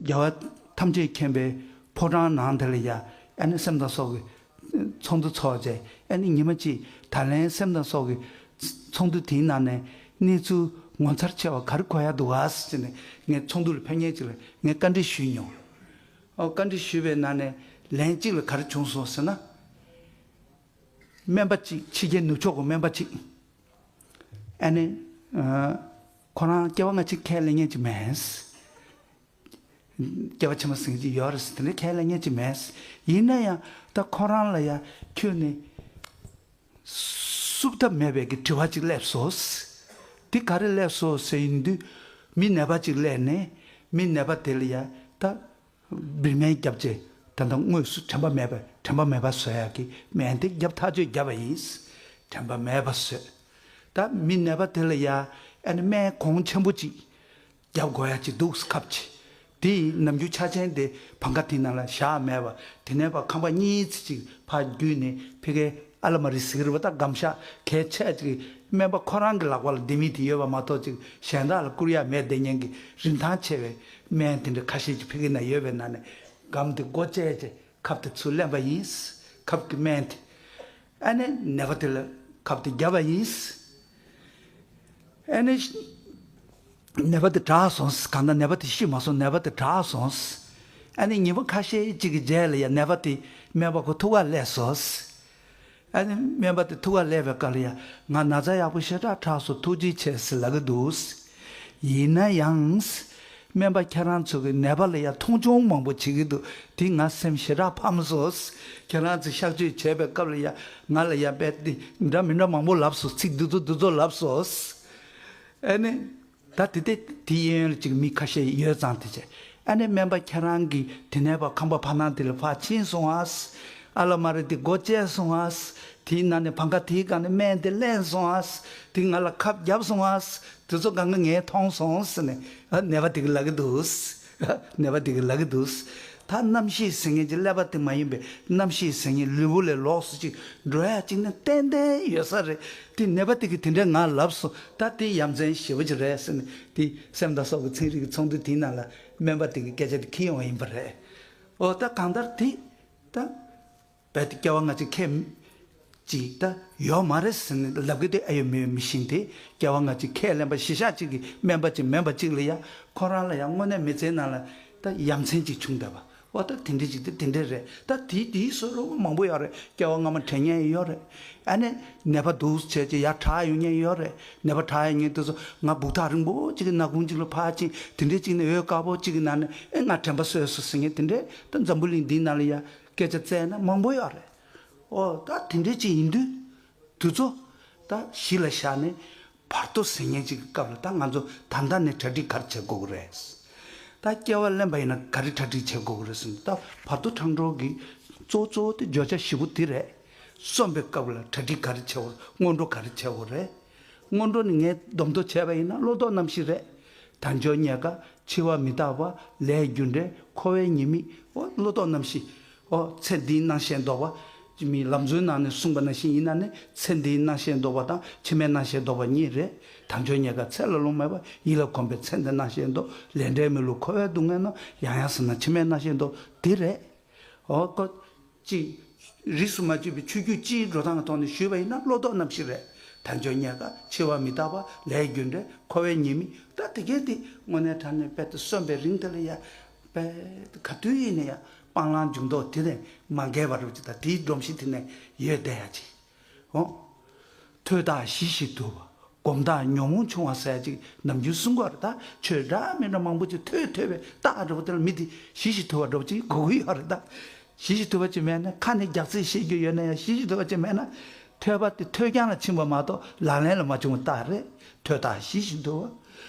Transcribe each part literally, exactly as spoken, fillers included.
རྒྱལ་བ་ཐམས་ཅད་མཁྱེན་པའི་ཕོ་བྲང་ནང་དེ་ལ་ཡ་ཨ་ནི་སེམས་དང་སྲོག་གི་ཚོགས་འདུ་ཚོགས་བྱས། ཨ་ནི་ཉི་མ་གཅིག་ད་ལན་སེམས་དང་སྲོག་གི་ཚོགས་འདུ་དེའི་ནང་ནས་གནས་ཚུལ་ངོ་མཚར་ཆེ་བ་ག་རེ་གོ་ཡ་འདུག་ག་ཟེར་ནས་ངས་ཚོགས་འདུ་ལ་ཕེབས་མཁན་ཅིག་ལ་ངས་བཀའ་འདྲི་ཞུས་མྱོང་། ཨོ་བཀའ་འདྲི་ཞུས་པའི་ནང་ནས་ལན་གཅིག་ལ་ག་རེ་བྱུང་སོང་ཟེར་ན། སྨན་པ་གཅིག་ཕྱི་རྒྱལ་ནུབ་ཕྱོགས་ཀྱི་སྨན་པ་གཅིག་ཨ་ནི། ཨ། ཁོ་རང་སྐྱེ་བ་སྔ་ཕྱི་ཁས་ལེན་མཁན་ཅིག་མེད། སྐྱེ་བ་ཕྱི་མ་ཟེར་མཁན་ཅིག་ཡོད་རེད་ཟེར་དེ་འདྲ་ཁས་ལེན་མཁན་ཅིག་མེད། ཡིན་ན་ཡང་ད་ཁོ་རང་ལ་ཡ་ཁྱོན་ནས་བསུབ་ཐབས་མེད་པའི་གི་དྲི་བ་ཅིག་སླེབས་སོང་། དེ་ག་རེ་སླེབས་སོང་ཟེར་ཡིན་དུས། མི་ནད་པ་ཅིག་སླེབས་ནས་མི་ནད་པ་དེ་ལ་ཡ་ད། བིར་སྨན་བརྒྱབ་རྗེས་ད་ལྟ་དངོས་སུ་དྲན་པ་མེད་པ་དྲན་པ་མེད་པ་བཟོ་ཡག་གི་སྨན་དེ་བརྒྱབ་ཐག་གཅོད་བརྒྱབ་པ་ཡིན། དྲན་པ་མེད་པ་བཟོས། ད་མི་ནད་པ་དེ་ལ་ཡ་ཨ་ནི་སྨན་གོང་ཆེན་པོ་ཅིག་བརྒྱབ་དགོས་ཡག་ཅིག་འདུག་ཁབ་ཅིག་དེ་ཡི་ནམ་རྒྱུན་ཆ་ཆེན་དེ་བང་ཁ་དེ་ནང་ལ་བཞག་མེད་པ་དེ་ནས་ཕར་ཁང་པ་གཉིས་ཙམ་ཅིག་ཕར་བརྒྱུད་ནས་ཕ་གིའི་ཨ་ལ་མ་རི་ཟེར་གི་རེད་པ། ད་སྒམ་ཤག་གལ་ཆེ་ཅིག་སྨན་པ་ཁོ་རང་གི་ལག་པ་ལ་ལྡེ་མིག་དེ་ཡོད་པ་མ་གཏོགས་ཅིག་གཞན་དག་ལ་བསྐུར་ཡག་མེད་བསྡད་མཁན་གྱི་རིན་ཐང་ཆེ་བའི་སྨན་དེ་འདྲ་ཁ་ཤས་ཅིག་ཕ་གི་ན་ཡོད་པའི་ནང་ནས་སྒམ་དེ་སྒོ་བཅད་བྱས་ཁབ་དེ་ཚུར་ལེན་པ་ཡིན། ཁབ་ཀྱི་སྨན་དེ། ཨ་ནི་ནད་པ་དེ་ལ་ཁབ་དེ་བརྒྱབ་པ་ཡིན། ཨ་ནི་ནད་པ་དེ་དྲག་སོང་། གང་ལྟར་ནད་པ་དེ་ཤི་མ་སོང་། ནད་པ་དེ་དྲག་སོང་། ཨ་ནི་ཉིན་མོ་ཁ་ཤས་ཅིག་གི་རྗེས་ལ་ཡ་ནད་པ་དེ་སྨན་པ་ཁོ་ཐུག་ག་སླེབས་སོང་། ཨ་ནི་སྨན་པ་དེ་ཐུག་ག་སླེབས་པའི་སྐབས་ལ་ཡ་ང་ན་ཚ་ཡག་པོ་ཞེ་དྲག་དྲག་སོང་། ཐུགས་རྗེ་ཆེ་ཟེར་ལབ་ཀྱི་འདུག་ཡིན་ན་ཡང་། སྨན་པ་ཁྱེད་རང་ཚོ་གི་ནད་པ་ལ་ཡ་མཐོང་ཆུང་མང་པོ་བྱེད་ཀྱི་འདུག་དེ་ང་སེམས་ཞེ་དྲག་ཕམ་སོང་། ཁྱེད་རང་ཚོས་གཤག་བཅོས་བྱས་པའི་སྐབས་ལ་ཡ་ང་ལ་ཡ་དཔེ་དེ་འདྲ་མི་འདྲ་མང་པོ་ལབ་སོང་། ཚིག་འདི་ཚོ་འདི་ཚོ་ལབ་སོང་། ཨ་ནི། ད་དེ་དེ་དེ་གཡས་གཡོན་ལ་ཅིག་མི་ཁ་ཤས་ཡོད་ཙང་དེ་བྱས། ཨ་ནི་སྨན་པ་ཁྱེད་རང་གིས་དེ་ནས་ཕར་ཁང་པ་ཕར་ནང་དེ་ལ་ཕར་ཕྱིན་སོང་ཨ། ཨ་ལ་མ་རེད་དེ་སྒོ་བཅད་སོང་ཨ། དེའི་ནང་ནས་བང་ཁ་དེའི་སྒང་ནས་སྨན་དེ་ལེན་སོང་ཨ། དེ་ང་ལ་ཁབ་བརྒྱབ་སོང་ཨ། དེ་ཚོ་སྒང་ག་ངས་མཐོང་སོང་ཟེར་ནས་ཨ་ནད་པ་དེ་གིས་ལབ་ཀྱི་འདུག་ནད་པ་དེ་གིས་ལབ་ཀྱི་འདུག་ད་རྣམ་ཤེས་ཟེར་མཁན་གྱི་ཀླད་པ་དེ་མ་ཡིན་པའི་རྣམ་ཤེས་ཟེར་མཁན་ལུས་པོ་ལས་ལོགས་སུ་ཅིག་འགྲོ་ཡ་ཅིག་ནི་ཏན་ཏན་ཡོད་ས་རེད། དེ་ནད་པ་དེ་གིས་དེ་འདྲ་ང་ལབ་སོང་། ད་དེ་ཡ་མཚན་ཞེ་པོ་ཅིག་རེད་ཟེར་ནས་དེ་སེམས་དང་སྲོག་གི་ཚན་རིག་གི་ཚོགས་འདུ་དེའི་ནང་ལ་སྨན་པ་དེ་གིས་སྐད་ཆ་དེ་འཁྱེར་ཡོང་བ་ཡིན་པ་རེད། ཨོ་ད་གང་ལྟར་དེ་ད་རྦད་དེ་སྐྱེ་བ་སྔ་ཕྱི་ཁས་ཅིག་ད་ཡོད་མ་རེད་ཟེར་ནས་ལབ་གི་དེ་ཨེ་ཡོད་མེད་མི་ཤེས། དེ་སྐྱེ་བ་སྔ་ཕྱི་ཁས་ལེན་པ་གཞི་བཞག་ཅིག་གི་སྨན་པ་ཅིག་མིན་པ་ཅིག་ལ་ཡ་ཁོ་རང་ལ་ཡང་དངོས་གནས་མི་ཚེའི་ནང་ལ་ད་ཡ་མཚན་ཅིག་བྱུང་བསྡད་པ། ཨོ་ད་དེ་འདྲ་ཅིག་དེ་དེ་འདྲ་རེད། ད་དེའི་དེའི་བཟོ་འདྲ་མང་པོ་ཡོད་རེད། སྐྱེ་བ་སྔ་མ་དྲན་མཁན་ཡོད་རེད། ཨ་ནི་ནད་པ་འདུག་བྱས་ཀྱི་ཡར་དྲག་ཡོང་མཁན་ཡོད་རེད། ནད་པ་དྲག་ཡོང་མཁན་དེ་ཚོ་ང་སྦུག་ཐག་རིང་པོ་ཅིག་གི་ནག་ཁུང་ཅིག་ལ་ཕར་ཕྱིན། དེ་འདྲ་ཅིག་ནས་འོད་དཀར་པོ་ཅིག་གི་ནང་ནས་ཨེ་ང་དྲན་པ་གསོས་སོང་ཟེར་མཁན་དེ་འདྲ་ད་འཛམ་བུ་གླིང་འདིའི་ནང་ལ་ཡ་སྐད་ཆ་བཙལ་ན་མང་པོ་ཡོད་རེད། ཨོ་ད་དེ་འདྲ་ཅིག་ཡིན་དུས། དེ་ཚོ་ད་གཞི་ལ་བཞག་ནས་བར་དོ་ཟེར་མཁན་ཅིག་གི་སྐབས་ལ་ད་ང་ཚོ་ད་ལྟ་ནས་གྲ་སྒྲིག་ག་རེ་བྱེད་དགོས་ཀྱི་རེད། ད་སྐྱེ་བ་ལེན་པ་ཡིན་ན་ག་རེ་གྲ་སྒྲིག་བྱེད་དགོས་ཀྱི་རེད་ཟེར་ན། ད་བར་དོ་ཕྲང་སྒྲོལ་གྱི་གཙོ་བོ་གཙོ་བོ་དེ་བརྗོད་བྱ་བཞི་པོ་དེ་རེད། གསོན་པའི་སྐབས་ལ་གྲ་སྒྲིག་ག་རེ་བྱེད་དགོས། སྔོན་འགྲོ་ག་རེ་བྱེད་དགོས་རེད། སྔོན་འགྲོ་ནི་ངས་སྡོམ་ཐོ་བྱས་པ་ཡིན་ན་བློ་ལྡོག་རྣམ་བཞི་རེད། དལ་འབྱོར་རྙེད་དཀའ། འཆི་བ་མི་རྟག་པ། ལས་རྒྱུ་འབྲས། འཁོར་བའི་ཉེས་དམིགས། ཨོ་བློ་ལྡོག་རྣམ་བཞི། ཨོ་ཚེ་འདིའི་སྣང་ཤས་ལྡོག་པ། ཅི་མི་ལམ་གཙོའི་ནང་ནས་གསུངས་པ་ནང་བཞིན་ཡིན་ན་ནི་ཚེ་འདིའི་སྣང་ཤས་ལྡོག་པ་དང་ཕྱི་མའི་སྣང་ཤས་ལྡོག་པ་གཉིས་རེད། དལ་འབྱོར་རྙེད་དཀའ་ཚེ་ལ་ལོང་མེད་པ། ཡིད་ལ་གོམས་པའི་ཚེ་འདིའི་སྣང་ཤས་ལྡོག་ལས་འབྲས་མི་བསླུ་འཁོར་བའི་སྡུག་བསྔལ་རྣམས། ཡང་ཡང་བསམ་ན་ཕྱི་མའི་སྣང་ཤས་ལྡོག་དེ་རེད། ཨོ་ཀོ། ཅིག་རིས་སུ་མ་ཆད་པའི་ཆོས་བརྒྱུད་སྤྱིའི་འགྲོ་སྟངས་ཀྱི་ཐོག་ནས་ཞུས་པ་ཡིན་ན་བློ་ལྡོག་རྣམ་བཞི་རེད། དལ་འབྱོར་རྙེད་དཀའ། འཆི་བ་མི་རྟག་པ། ལས་རྒྱུ་འབྲས། འཁོར་བའི་ཉེས་དམིགས། ད་དེ་གས་དེ་དངོས་གནས་དྲང་གནས་དཔེ་དེ་གསོན་པའི་རིང་དེ་ལ་ཡ་དཔེ་ག་དུས་ཡིན་ན་ཡང་སྤང་བླང་འཇུག་ལྡོག་དེ་ནས་མ་འགལ་བ་རུ་ཅིག་དང་དེའི་སྒྲོམ་གཞི་དེ་ནས་ཡོད་བསྡད་ཡ་ཅིག་ཨོ། ཐོས་དང་ཞི་ཞིང་དུལ་བ། སྒོམ་དང་ཉོན་མོངས་ཆུང་བ་ཟེར་ཅིག་ནམ་རྒྱུན་གསུང་གི་ཡོད་རེད་ད། ཆོས་འདྲ་མི་འདྲ་མང་པོ་ཅིག་ཐོས་ཐོས་པའི་རྟགས་འདྲ་པོ་དེ་ལ་མི་དེ་ཞི་ཞིང་དུལ་བ་འདྲ་པོ་ཅིག་དགོས་ཀྱི་ཡོད་རེད་ད། ཞི་ཞིང་དུལ་བ་ཅིག་མེད་ན་ཁ་ནས་རྒྱག་རྩིས་བཤད་རྒྱུ་ཡོད་ན་ཡང་ཞི་ཞིང་དུལ་བ་ཅིག་མེད་ན། ཐོས་པ་དེ་ཐོས་རྐྱང་ལ་ཕྱིན་པ་མ་གཏོགས་ལག་ལེན་ལ་མ་བྱུང་བ་རྟགས་རེད། ཐོས་དང་ཞི་ཞིང་དུལ་བ།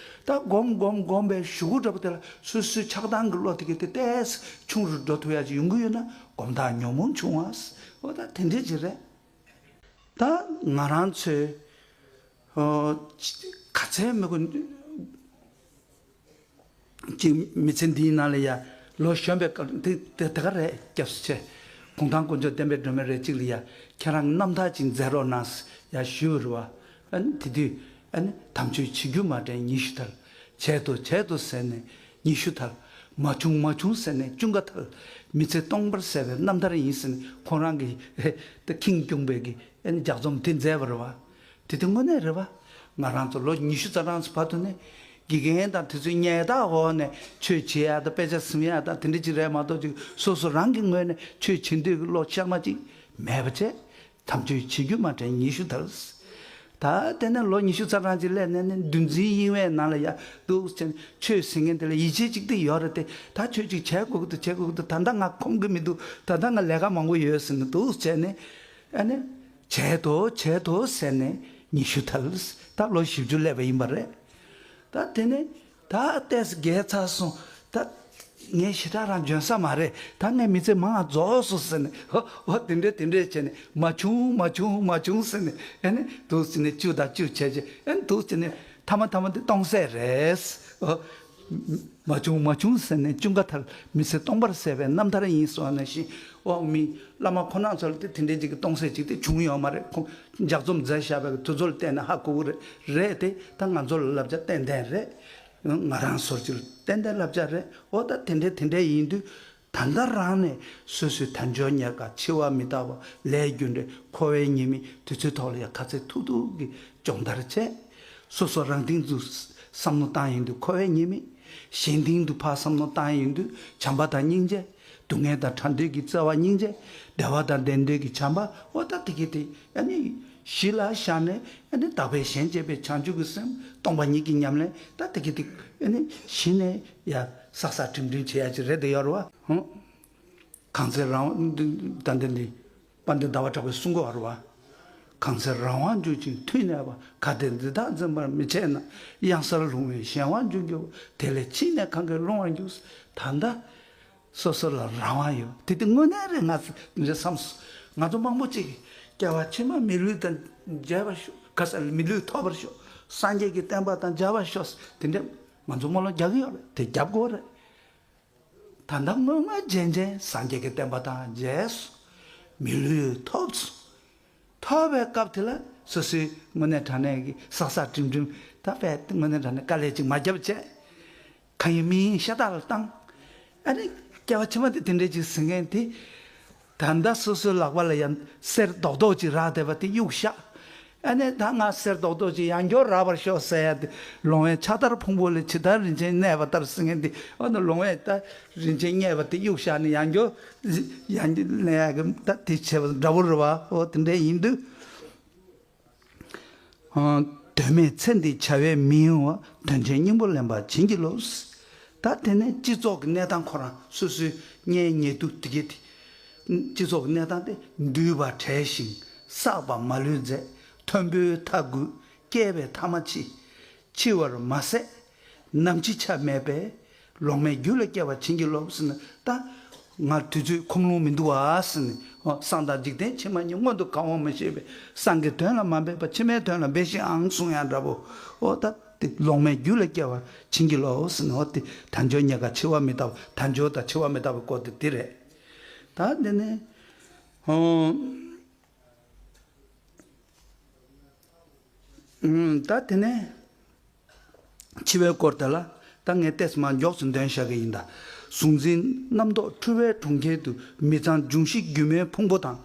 ད་སྒོམ་སྒོམ་སྒོམ་པའི་གཞུག་གུ་འདྲ་པོ་དེ་ལ་སོ་སོའི་ཆགས་སྡང་གི་བློ་དེ་གས་དེ་ཏོག་ཙམ་ཆུང་རུ་འགྲོ་ཐུབ་ཡ་ཅིག་ཡོང་གི་ཡོད་ན་སྒོམ་དང་ཉོན་མོངས་ཆུང་བ། འོ་ད་དེ་འདྲས་ཅིག་རེད། ད་ང་རང་ཚོའི་ཨོ་ག་ཚད་མི་དགོས་ཅིག་མི་ཚེ་འདིའི་ནང་ལ་ཡ་ལོ་གཞོན་པའི་སྐབས་དེ་དེ་དེ་ག་རེད། སྐྱབས་སུ་མཆི། གུང་ཐང་དཀོན་མཆོག་བསྟན་པའི་སྒྲོན་མེ་རེ་གཅིག་ལ་ཡ་ཁྱེད་རང་རྣམ་ཐར་ཅིག་མཛད་རོགས་གནང་ཟེར་ཡ་ཞུས་པ་རེད་བ། ཨ་ནི་དེ་དུས་ཨ་ནི་དམ་ཆོས་བྱེད་རྒྱུ་མ་དྲན་ཉི་ཤུ་ཐལ། བྱས་ཏོ་བྱས་ཏོ་ཟེར་ནས་ཉི་ཤུ་ཐལ། མ་བྱུང་མ་བྱུང་ཟེར་ནས་ཅུང་ཀ་ཐལ། མི་ཚེ་སྟོང་པར་ཟད་པའི་རྣམ་ཐར་ཡིན་ཟེར་ནས་ཁོང་རང་གིས་ད་ཁེངས་སྐྱུང་པའི་གི་ཨེ་ནི་ལྗགས་རྩོམ་དེ་མཛད་པ་རེད་བ། དེ་དེ་དངོས་གནས་རེད་བ། ང་རང་ཚོ་ལོ་ཉི་ཤུ་རྩ་གྲངས་སུ་བར་དུ་ནས་དགེ་རྒན་དང་དེ་ཚོའི་ཉེས་རྡུང་འོག་ནས་ཆོས་བྱེད་ཡ་དང་དཔེ་ཆ་ཟིན་ཡ་དང་དེ་འདྲ་ཅིག་རེད་མ་གཏོགས་ཅིག་སོ་སོ་རང་གི་ངོས་ནས་ཆོས་བྱེད་འདོད་ཀྱི་བློ་གཤའ་མ་ཅིག་མེད་པ་བྱས། དམ་ཆོས་བྱེད་རྒྱུ་མ་དྲན་ཉི་ཤུ་ཐལ། ད་དེ་ནས་ལོ་ཉི་ཤུ་རྩ་གྲངས་ཅིག་སླེབས་ནས་ནི་འདུལ་འཛིན་དབྱིངས་དབེན་ནང་ལ་ཡ་འདུག་ཟེར་ནས་ཆོས་ཟེར་མཁན་དེ་ལ་ཡིད་ཆེས་ཅིག་དེ་ཡོད་རེད་དེ། ད་ཆོས་ཅིག་བྱེད་དགོས་ཀྱི་འདུག་བྱེད་དགོས་ཀྱི་འདུག་ད་ལྟ་ང་ཁོམ་གྱི་མི་འདུག་ད་ལྟ་ང་ལས་ཀ་མང་པོ་ཡོད་ཟེར་ནས་འདུག་བྱས་ནས་ཨ་ནི་བྱེད་དོ་བྱེད་དོ་ཟེར་ནས་ཉི་ཤུ་ཐལ། ད་ལོ་བཞི་བཅུ་སླེབས་པ་ཡིན་པ་རེད། ད་དེ་ནས་ད་ལྟས་རྒས་ཚར་སོང་། ད་ངས་ཞེ་དྲག་རང་འཇོན་ས་མ་རེད། ད་ངས་མི་ཚེ་མང་ང་རྫོགས་སོང་ཟེར་ནས་ཧོ་ཧོ་དེ་འདྲས་དེ་འདྲས་བྱས་ནས་མ་བྱུང་མ་བྱུང་མ་བྱུང་ཟེར་ནས་ཨེ་ནས་འདུག་ཟེར་ནས་བཅུ་དང་བཅུ་བྱས་བྱས་ཨེ་ནས་འདུག་ཟེར་ནས་ཐ་མ་ཐ་མ་དེ་སྟོང་ཟད་རེད། ཧོ། མ་བྱུང་མ་བྱུང་ཟེར་ནས་ཅུང་ཀ་ཐལ། མི་ཚེ་སྟོང་པར་ཟད་པའི་རྣམ་ཐར་ཡིན་གསུངས་ནས་ཤིང་འོག་མི་བླ་མ་ཁོ་ན་ཚོ་ལ་དེ་དེ་འདྲས་ཅིག་གི་སྟོང་ཟད་ཅིག་དེ་བྱུང་ཡོད་མ་རེད། ཁོང་ལྗགས་རྩོམ་མཛད་བཞག་པའི་དུས་ཚོད་ལ་བལྟས་ན་ཧ་གོ་གི་རེད། རེད་དེ་ད་ང་ཚོ་ལ་བསླབ་བྱ་ཏན་ཏན་རེད། ང་རང་ཚོར་ཅིག་ཏན་ཏན་བསླབ་བྱ་རེད། འོ་ད་དེ་འདྲས་དེ་འདྲས་ཡིན་དུས་ད་ལྟ་རང་ནས་སོ་སོའི་དལ་འབྱོར་རྙེད་དཀའ་འཆི་བ་མི་རྟག་པ་ལས་རྒྱུ་འབྲས་འཁོར་བའི་ཉེས་དམིགས་དེ་ཚོའི་ཐོག་ལ་ཡང་ག་ཚད་ཐུབ་ཐུབ་ཀྱིས་སྦྱོང་བརྡར་བྱས། སོ་སོ་རང་སྟེང་དུ་བསམ་བློ་བཏང་ཡོང་དུས་འཁོར་བའི་ཉེས་དམིགས། གཞན་སྟེང་དུ་ཕར་བསམ་བློ་བཏང་ཡོང་དུས་བྱམས་པ་དང་སྙིང་རྗེ། སྡུག་བསྔལ་དང་བྲལ་འདོད་ཀྱི་བརྩེ་བ་སྙིང་རྗེ། བདེ་བ་དང་ལྡན་འདོད་ཀྱི་བྱམས་པ། འོ་ད་དེ་གི་དེ་ཨ་ནི་གཞི་ལ་བཞག་ནས་ཨ་ནི་བདག་པས་གཞན་གཅེས་པའི་བྱང་ཆུབ་ཀྱི་སེམས་སྟོང་པ་ཉིད་ཀྱི་ཉམས་ལེན། ད་དེ་གི་དེ་ཨ་ནི་གཞི་ནས་ཡ་བསགས་བསགས་སྒྲིམ་སྒྲིམ་བྱེད་ཡ་ཅིག་རེད་དེ་ཡོད་རེད་བ། ཧུང་། གང་ཚེ་རང་དབང་ད་འདི་འདི་དཔལ་ལྡན་ཟླ་བ་གྲགས་པས་གསུང་གི་ཡོད་རེད་བ། གང་ཚེ་རང་དབང་འཇུག་ཅིང་མཐུ་གནས་པ། གལ་ཏེ་འདི་དག་འཛིན་པར་མི་བྱེད་ན། གཡང་སར་ལྷུང་བའི་གཞན་དབང་འཇུག་འགྱུར་བ། དེ་ལས་ཕྱིས་ནས་གང་གིས་བསླུང་བར་འགྱུར། ད་ལྟ་སོ་སོ་ལ་རང་དབང་ཡོད། དེ་དེ་དངོས་གནས་རེད། ང་ཚོ་འདི་འདྲ་བསམ་སོང་། ང་ཚོ་མང་པོ་ཅིག་གིས་སྐྱེ་བ་ཕྱི་མ་མི་ལུས་དང་མཇལ་བར་ཤོག་ག་ས་ལ་མི་ལུས་ཐོབ་པར་ཤོག་སངས་རྒྱས་ཀྱི་བསྟན་པ་དང་མཇལ་བར་ཤོག་དེ་འདྲ་ང་ཚོ་སྨོན་ལམ་རྒྱག་གི་ཡོད་རེད། དེ་རྒྱབ་དགོས་རེད། ད་ལྟ་སྔོན་མ་རྗེས་དྲན་སངས་རྒྱས་ཀྱི་བསྟན་པ་དང་རྗེས་སུ་མི་ལུས་ཐོབ་སོང་། ཐོབ་པའི་སྐབས་དེ་ལ་སོ་སོའི་དངོས་གནས་དྲང་གནས་ཀྱི་བསགས་བསགས་སྒྲིམ་སྒྲིམ་ད་དཔེ་དངོས་གནས་དྲང་གནས་དཀའ་ལས་ཅིག་མ་བརྒྱབ་བྱས། གང་ཡིན་མི་ཡིན་ཤ་སྟག་ལ་བཏང་། ཨ་ནི་སྐྱེ་བ་ཕྱི་མ་དེ་དེ་འདྲས་ཅིག་ཟིན་མཁན་དེ། ད་ལྟ་སོ་སོའི་ལག་པ་ལ་ཡང་གསེར་རྡོག་རྡོག་ཅིག་རག་བསྡད་པ་དེ་གཡུག་བཞག་ཨ་ནི་ད་ང་གསེར་རྡོག་རྡོག་ཅིག་ཡང་བསྐྱར་རག་པར་ཤོག་ཟེར་ཡ་དེ། ལོང་བས་ཕྱག་དར་ཕུང་པོ་ལས་ཇི་ལྟར་རིན་ཆེན་གནས་པ་ལྟར་ཟེར་མཁན་དེ། ཨ་ནི་ལོང་བས་ད་རིན་ཆེན་རྙེད་པ་དེ་གཡུག་བཞག་ནས་ཡང་བསྐྱར་ཡང་བསྐྱར་གནས་ཡ་གི་ད་དེ་བྱས་པ་འདྲ་པོ་རེད་བ། འོ་དེ་འདྲ་ཡིན་དུས། དོན་མེད་ཚེ་འདིའི་བྱ་བས་མི་གཡེང་བར། དོན་ཆེན་སྙིང་པོ་ལེན་པར་བྱིན་གྱིས་རློབས། ད་དེ་ནས་སྤྱི་ཚོགས་ཀྱི་གནས་སྟངས་ཁོ་རང་སོ་སོའི་གཉེན་ཉེ་དུ་དེ་གས་དེ། སྤྱི་ཚོགས་ཀྱི་གནས་སྟངས་དེ་འདུས་པ་བྲལ་ཞིང་བསགས་པ་མ་ལུས་མཛད། མཐོན་པོའི་མཐའ་དགུས་བསྐལ་པའི་མཐའ་མ་འཆི། འཆི་བར་མ་ཟད་ནམ་འཆི་ཆ་མེད་པས། ལོང་མེད་རྒྱུད་ལ་སྐྱེ་བར་བྱིན་གྱིས་རློབས་ཟེར་ནས་ད། ང་དུས་ཚོད་ཁོམ་ལོང་མི་འདུག་ཨ་ཟེར་ནས་ཨོ་སང་དང་འཇིག་རྟེན་ཕྱི་མ་གཉིས་མངོན་དུ་གང་བ་མི་ཤེས་པས། སང་གི་དོན་ལ་མ་འབད་པར་ཕྱི་མའི་དོན་ལ་འབད་ཤིག་ཨང་གསུང་ཡང་འདྲ་པོ། ཨོ་ད་དེ་ལོང་མེད་རྒྱུད་ལ་སྐྱེ་བར་བྱིན་གྱིས་རློབས་ཟེར་ནས་ཨོ་དེ་དལ་འབྱོར་རྙེད་དཀའ་འཆི་བ་མི་རྟག་པ། དལ་འབྱོར་དང་འཆི་བ་མི་རྟག་པའི་སྐོར་དེ་འདི་རེད། ད་འདི་ནས་ཨོ། ད་དེ་ནས་འཆི་བའི་སྐོར་དེ་ལ་ད་ངས་ཏེས་མ་མགྱོགས་སུ་འདོན་བཞག་གི་ཡིན་ད། གཟུང་འཛིན་རྣམ་རྟོག་འཁྲུལ་བའི་གྲོང་ཁྱེར་དུ། མི་གཙང་འབྱུང་བཞི་སྒྱུ་མའི་ཕུང་པོ་དང་།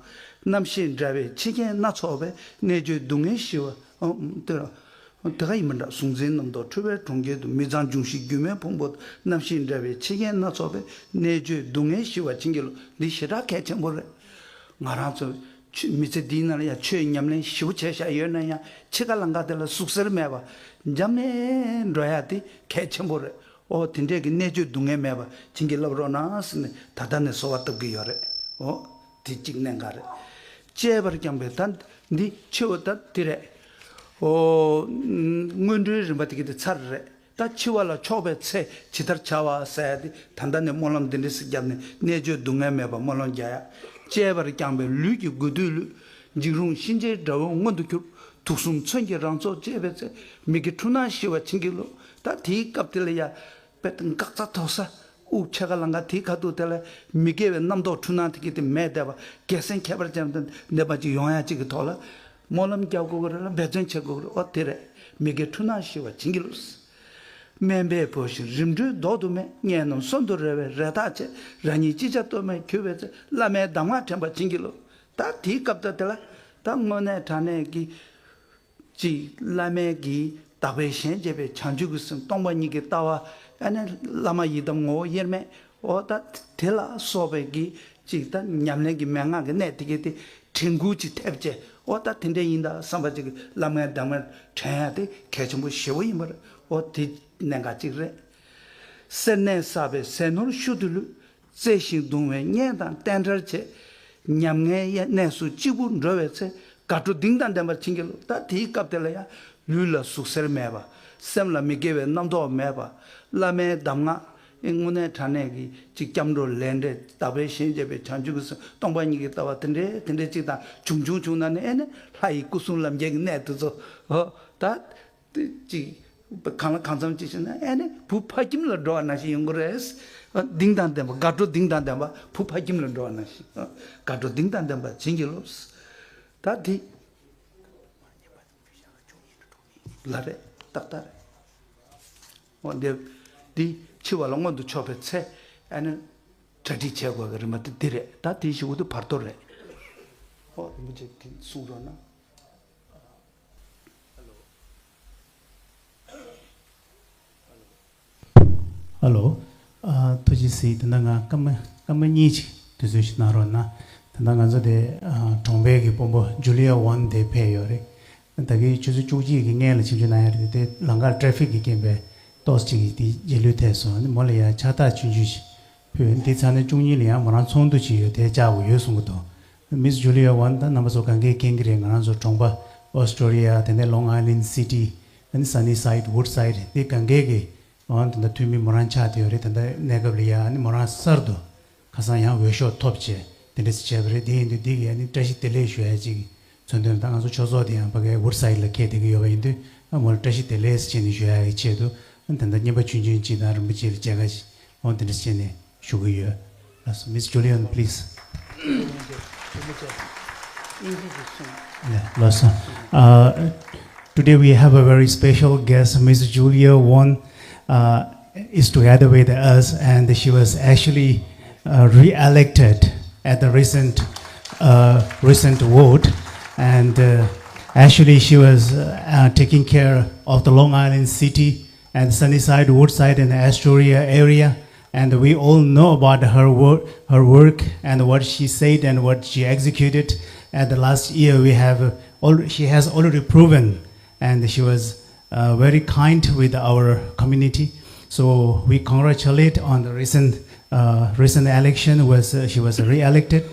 རྣམ་ཤེས་འདྲ་བའི་འཆི་རྐྱེན་སྣ་ཚོགས་པས། གནད་གཅོད་སྡུག་བསྔལ་ཞི་བ། ཨོ་དེ་ར། དེ་ག་ཡིན་མིན་འདྲ། གཟུང་འཛིན་རྣམ་རྟོག་འཁྲུལ་བའི་གྲོང་ཁྱེར་དུ། མི་གཙང་འབྱུང་བཞི་སྒྱུ་མའི་ཕུང་པོ་དང་། རྣམ་ཤེས་འདྲ་བའི་འཆི་རྐྱེན་སྣ་ཚོགས་པས། གནད་གཅོད་སྡུག་བསྔལ་ཞི་བར་བྱིན་གྱིས་རློབས། འདི་ཞེ་དྲག་གལ་ཆེན་པོ་རེད། ང་རང་ཚོ་ཆོས་མི་ཚེ་འདིའི་ནང་ལ་ཡང་ཆོས་ཉམས་ལེན་ཞེ་པོ་བྱས་བཞག་ཡོད་ན་ཡང་འཆི་ཁ་ལ་འགག་དེ་ལ་ཟུག་གཟེར་མེད་པ་འཇམ་ནས་འགྲོ་ཡ་དེ་གལ་ཆེན་པོ་རེད། ཨོ་དེ་འདྲས་ཀྱི་གནད་གཅོད་སྡུག་བསྔལ་མེད་པ་བྱིན་གྱིས་བརླབ་རོགས་གནང་ཟེར་ནས་ད་ལྟ་ནས་གསོལ་བ་བཏབ་ཀྱི་ཡོད་རེད། ཨོ་དེ་གཅིག་གནད་འགག་རེད། གཅེས་པར་བསྐྱངས་པའི་ད་འདི་འཆི་བ་ད་དེ་རེད། ཨོ་སྔོན་འགྲོའི་རིམ་པ་དེ་གི་དེ་ཚར་རེད། ད་འཆི་བ་ལ་ཕྱོགས་པའི་ཚེ་ཇི་ལྟར་བྱ་བ་ཟེར་ཏེ་ད་ལྟ་ནས་སྨོན་ལམ་འདི་འདྲ་ཞིག་བརྒྱབ་ནས་གནད་གཅོད་སྡུག་བསྔལ་མེད་པར་སྨོན་ལམ་རྒྱག་ཡ། གཅེས་པར་བསྐྱངས་པའི་ལུས་ཀྱི་དགོས་འདོད་བློས། འཇིགས་རུང་གཤིན་རྗེའི་དགྲ་བོ་མངོན་དུ་གྱུར། དུག་གསུམ་མཚོན་གྱིས་རང་ཚོགས་གཅེས་པའི་ཚེ། མི་དགེ་འཁྲུལ་སྣང་ཞི་བར་བྱིན་གྱིས་རློབས། ད་དེའི་སྐབས་དེ་ལ་ཡ། དཔེ་དང་འགག་རྩ་དོག་ས། དབུགས་ཆད་ཁ་ལངས་ཁ་དེའི་ཁ་ཐུག་དེ་ལ་མི་དགེ་བའི་རྣམ་རྟོག་འཁྲུལ་སྣང་དེ་གི་དེ་མེད་བསྡད་པ། རྒྱལ་སྲས་ཁྱད་པར་ཅན་དང་ལྡན་པ་ཅིག་ཡོང་ཡ་ཅིག་གི་ཐོག་ལ། སྨོན་ལམ་རྒྱག་དགོས་ཀྱི་རེད་ལ་འབད་བརྩོན་བྱེད་དགོས་ཀྱི་རེད། ཨོ་དེ་རེད། མི་དགེ་འཁྲུལ་སྣང་ཞི་བར་བྱིན་གྱིས་རློབས། སྨན་པའི་བུ་ཞིག་རིམ་གྲོའི་མདོག་ཏུ་མེད། གཉེན་རྣམས་གསོན་དུ་རེ་བའི་རེ་ཐག་ཆད། རང་ཉིད་ཅི་བྱ་གཏོལ་མེད་གྱུར་པའི་ཚེ། བླ་མའི་གདམས་ངག་དྲན་པར་བྱིན་གྱིས་རློབས། ད་དེའི་སྐབས་དེ་ལ་ད་དངོས་གནས་དྲང་གནས་ཀྱི་ཅིག་བླ་མའི་གི་དག་པའི་ཞལ་མཇལ་བའི་བྱང་ཆུབ་ཀྱི་སེམས། སྟོང་པ་ཉིད་ཀྱི་ལྟ་བ། ཨ་ནི་བླ་མ་ཡི་དམ་ངོ་བོ་དབྱེར་མེད། འོ་ད་དེ་ལ་སོགས་པའི་གི་ཅིག་ད་ཉམས་ལེན་གྱི་མན་ངག་གི་གནད་དེ་གའི་དེ་དྲན་སྐུལ་ཅིག་ཐེབས་བྱས། འོ་ད་དེ་འདྲ་ཡིན་ད་བསམ་པ་ཅིག་གི་བླ་མའི་གདམས་ངག་དྲན་ཡ་དེ་གལ་ཆེན་པོ་ཞེ་པོ་ཡིན་པ་རེད། འོ་དེ་གནད་འགག་ཅིག་རེད། སེར་སྣས་བསགས་པའི་ཟས་ནོར་ཤུལ་དུ་ལུས། བརྩེ་ཞིང་གདུང་བའི་གཉེན་དང་བསྟེན་བྲལ་བྱེད། ཉམ་ངའི་གནས་སུ་གཅིག་པུར་འགྲོ་བའི་ཚེ། དགའ་སྤྲོ་གདེང་དང་ལྡན་པར་བྱིན་གྱིས་རློབས། ད་དེའི་སྐབས་དེ་ལ་ཡང་ལུས་ལ་ཟུག་གཟེར་མེད་པ། སེམས་ལ་མི་དགེ་བའི་རྣམ་རྟོག་མེད་པ། བླ་མའི་གདམས་ངག་དངོས་གནས་དྲང་གནས་ཀྱི་ཅིག་སྐྱབས་འགྲོ་ལས་འབྲས་དག་པའི་ཞལ་མཇལ་བའི་བྱང་ཆུབ་ཀྱི་སེམས། སྟོང་པ་ཉིད་ཀྱི་ལྟ་བ་དེ་འདྲའི་དེ་འདྲའི་ཅིག་དང་བྱུང་བྱུང་བྱུང་ན་ནི་ཨེ་ནི་ལྷ་ཡི་སྐུ་གསུང་ལམ་རྒྱལ་གྱི་གནས་དེ་ཚོ། འོ་ད། དེ་ཅིག་གང་ལ་གང་འཚམ་ཅིག་བྱས་ན་ཨེ་ནི་བུ་ཕ་ཁྱིམ་ལ་འགྲོ་བ་ནང་བཞིན་ཡོང་གི་རེད། གདེང་དང་ལྡན་པ། དགའ་སྤྲོ་གདེང་དང་ལྡན་པ། བུ་ཕ་ཁྱིམ་ལ་འགྲོ་བ་ནང་བཞིན། དགའ་སྤྲོ་གདེང་དང་ལྡན་པ་བྱིན་གྱིས་རློབས། ད་དེ་ལ་རེད། ཏག་ཏག་རེད། འོ་འདི་འདི་འཆི་བ་ལ་མངོན་དུ་ཕྱོགས་པའི་ཚེ་ཨ་ནི་གྲ་སྒྲིག་བྱེད་དགོས་ཀྱི་རིམ་པ་དེ་འདི་རེད། ད་དེ་ཞིག་འུ་དུ་བར་དོ་རེད། འོ་རིན་པོ་ཆེ་དེ་གསུང་རོགས་གནང་། ཧ་ལོ། ཨ། ཐུགས་རྗེ་གཟིགས། ད་ལྟ་ང་སྐར་མ་སྐར་མ་གཉིས་ཅིག་དུས་ཚོད་ཞིག་གནང་རོགས་གནང་། ད་ལྟ་ང་ཚོ་དེ་ཨ་གྲོང་པའི་གི་དཔོན་པོ་ཇུ་ལི་ཡ་ཝན་དེ་ཕེབས་ཡོད་རེད། ད་གིན་ཆུ་ཚོད་བཅུ་གཅིག་གི་སྔོན་ལ་ཆིབས་བསྒྱུར་གནང་ཡ་རེད་དེ། ལམ་ཁར་ཊ་ཕིག་གི་རྐྱེན་པས་ཏོག་ཙམ་ཅིག་གིས་དེ་རྗེས་ལུས་ཐེབས་སོང་། ཨ་ནི་མོ་ལ་ཡ་ཕྱག་རྟགས་ཆུང་ཆུང་ཞིག་ཕུལ། འདི་ཚར་ནས་བཅུ་གཉིས་ལ་ཡང་མོ་རང་ཚོགས་འདུ་ཅིག་ཡོད། དེ་བཅར་དགོས་ཡོད་གསུང་གི་འདུག། མིས་ཇུ་ལི་ཡ་ཝན་ད་རྣམ་པ་ཚོ་གང་གས་མཁྱེན་གྱི་རེད། ང་རང་ཚོ་གྲོང་པ་ཨོ་སི་ཀྲོ་ལི་ཡ། དེ་ནས་ལོང་ཨའི་ལན་སི་ཊི། ཨ་ནི་སན་ནི་སའིཌ། ཝུཌ་སའིཌ། འདི་གང་གས་ཀྱི་ཨོ་ད་ལྟ་འཐུས་མི་མོ་རང་ཆགས་བསྡད་ཡོད་རེད། ད་ལྟ་གནས་སྐབས་ལ་ཡ་ཨ་ནི་མོ་རང་གསར་དུ་ཁ་སང་ཡང་འོས་ཤོག་ཐོབ་བྱས་དེ་འདྲ་ཞིག་བྱས་པ་རེད། དེ་ཡིན་དུས་འདི་གི་ཨ་ནི་བཀྲ་ཤིས་བདེ་ལེགས་ཞུ་ཡ་ཅིག་མཚོན་དོན་ད་ང་ཚོ་ཆོས་ཚོགས་དེ་ཡང་ཕ་གའི་ཝུཌ་སའིཌ་ལ་འཁེལ་བསྡད་ཀྱི་ཡོད་པ་ཡིན་དུས། ཨ་མོ་ལ་བཀྲ་ཤིས་བདེ་ལེགས་ཟེར་བྱས་ནས་ཞུ་ཡ་གི་ཆེད་དུ། ཨ་ད་ལྟ་རྔན་པ་ཆུང་ཆུང་ཅིག་དང་རིན་པོ་ཆེ་ལ་མཇལ་ཁ་ཞིག་ཨོ་དེ་འདྲ་བྱས་ནས་ཞུ་གི་ཡོད། ལགས་སོ། Miss Julia Won, please. Yeah, ལགས་སོ། Uh, today we have a very special guest, Miss Julia Won, uh, is together with us, and she was actually uh, re-elected at the recent uh, recent vote, and uh, actually she was uh, uh, taking care of the Long Island City and Sunnyside, Woodside, and Astoria area. And we all know about her work, her work, and what she said and what she executed. And the last year, we have al- she has already proven, and she was uh, very kind with our community. So we congratulate on the recent uh, recent election. Was uh, She was re-elected.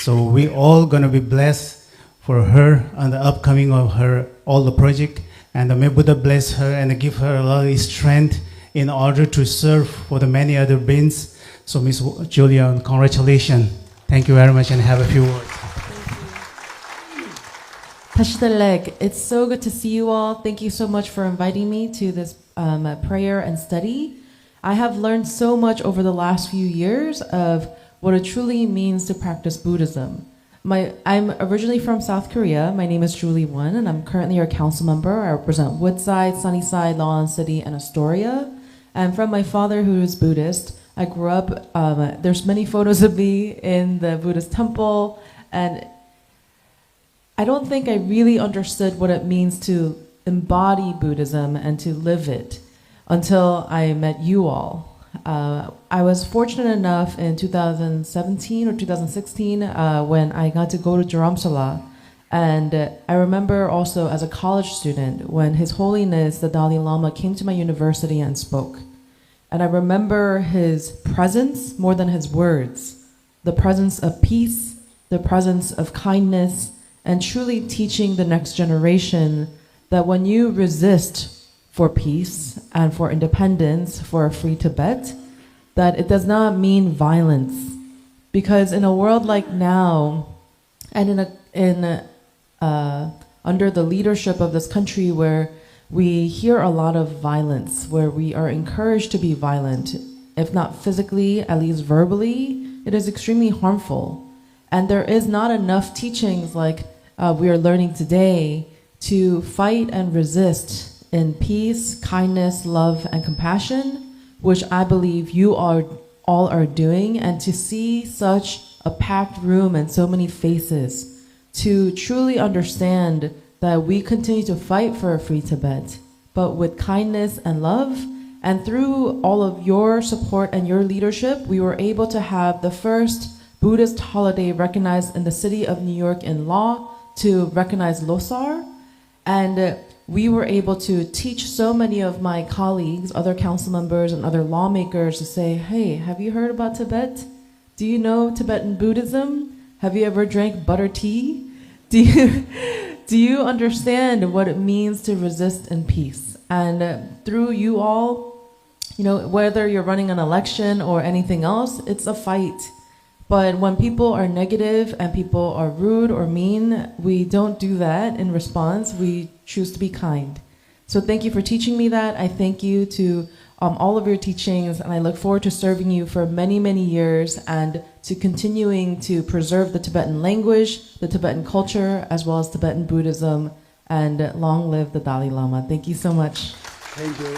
So we all gonna be blessed for her and the upcoming of her all the project. And may Buddha bless her and give her a lot of strength in order to serve for the many other beings. So Miss Julia, congratulations. Thank you very much and have a few words. Tashita Leg, it's so good to see you all. Thank you so much for inviting me to this um, prayer and study. I have learned so much over the last few years of what it truly means to practice Buddhism. My, I'm originally from South Korea. My name is Julie Won, and I'm currently your council member. I represent Woodside, Sunnyside, Long Island City, and Astoria. I'm from my father, who is Buddhist. I grew up, um, there's many photos of me in the Buddhist temple, and I don't think I really understood what it means to embody Buddhism and to live it until I met you all. Uh, I was fortunate enough in two thousand seventeen or two thousand sixteen uh, when I got to go to Dharamsala. And uh, I remember also as a college student when His Holiness the Dalai Lama came to my university and spoke. And I remember his presence more than his words, the presence of peace, the presence of kindness, and truly teaching the next generation that when you resist for peace and for independence, for a free Tibet, that it does not mean violence. Because in a world like now, and in a, in uh, under the leadership of this country where we hear a lot of violence, where we are encouraged to be violent, if not physically, at least verbally, it is extremely harmful. And there is not enough teachings like uh, we are learning today to fight and resist in peace, kindness, love, and compassion, which I believe you are all are doing, and to see such a packed room and so many faces, to truly understand that we continue to fight for a free Tibet, but with kindness and love. And through all of your support and your leadership, we were able to have the first Buddhist holiday recognized in the city of New York in law to recognize Losar. And uh, we were able to teach so many of my colleagues, other council members, and other lawmakers to say, "Hey, have you heard about Tibet? Do you know Tibetan Buddhism? Have you ever drank butter tea? Do you, do you understand what it means to resist in peace?" And uh, through you all, you know, whether you're running an election or anything else, it's a fight. But when people are negative and people are rude or mean, we don't do that in response. We choose to be kind. So thank you for teaching me that. I thank you to um, all of your teachings, and I look forward to serving you for many, many years and to continuing to preserve the Tibetan language, the Tibetan culture, as well as Tibetan Buddhism. And long live the Dalai Lama. Thank you so much. Thank you.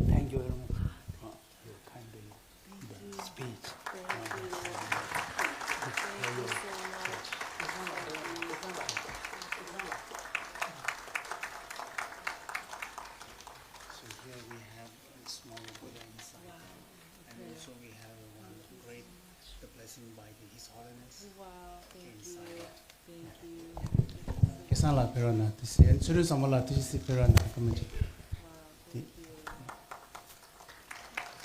Thank you very much. Uh, your kind speech. Thank you. Thank you. Thank you so much. So here we have a small Buddha inside. Wow. And also we have one great, the blessing by the, His Holiness. Wow, thank you. Inside. Thank you. སྐལ་བཟང་ལགས་ཕེབས་རོགས་གནང་། དེ་སྲིད་ཚུལ་ཁྲིམས་བཟང་པོ་ལགས་དེ་ཅི་སྲིད་ཕེབས་རོགས་གནང་། ཀ་མ་ཅིག་དེ།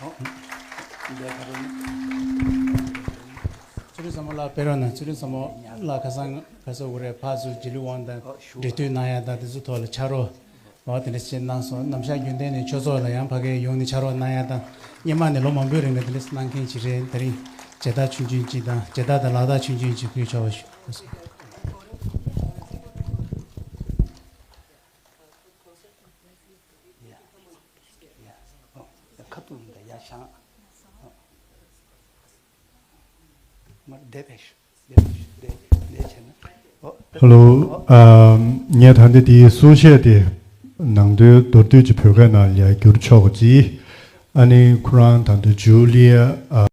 ཨོ། འདི་ག་རེ། ཚུལ་ཁྲིམས་བཟང་པོ་ལགས་ཕེབས་རོགས་གནང་། ཚུལ་ཁྲིམས་བཟང་པོ་ལགས་ཁ་སང་ག་ས་འུ་རེ་ཕར་ཚུར་རྗེས་ལུས་དབང་དང་འབྲེལ་མཐུད་གནང་ཡ་དང་དེ་ཚོ་ཐོག་ལ་ཕྱག་རོགས། འོ་དེ་འདྲ་བྱས་གནང་སོང་། ནམ་ཞག་རྒྱུན་ལྡན་ནས་ཆོས་ཚོགས་ལ་ཡང་ཕ་གིར་ཡོང་ནས་ཕྱག་རོགས་གནང་ཡ་དང་། སྔོན་མ་ནས་ལོ་མང་པོའི་རིང་ལ་དེ་འདྲ་གནང་མཁན་ཅིག་རེད། དེ་རིང་མཇལ་དར་ཆུང་ཆུང་ཅིག་དང་མཇལ་དར་དང་ལག་རྟགས་ཆུང་ཆུང་ཅིག་ཕུལ་ཆོག་པ་ཞུ། ཁ་ཐུག་ཡིན་ད་ཡ་ཤང་། མར་བསྡད་པས་ཤོག་ཧེ་ལོ། ཨ། ངས་ད་ལྟ་དེའི་གསུང་བཤད་དེ་ནང་དོན་མདོར་བསྡུས་ཀྱི་བོད་སྐད་ནང་ལ་བསྒྱུར་ཆོག་གི། ཨ་ནི་ཁོ་རང་ད་ལྟ་ཇུ་ལི་ཡ། ཨ།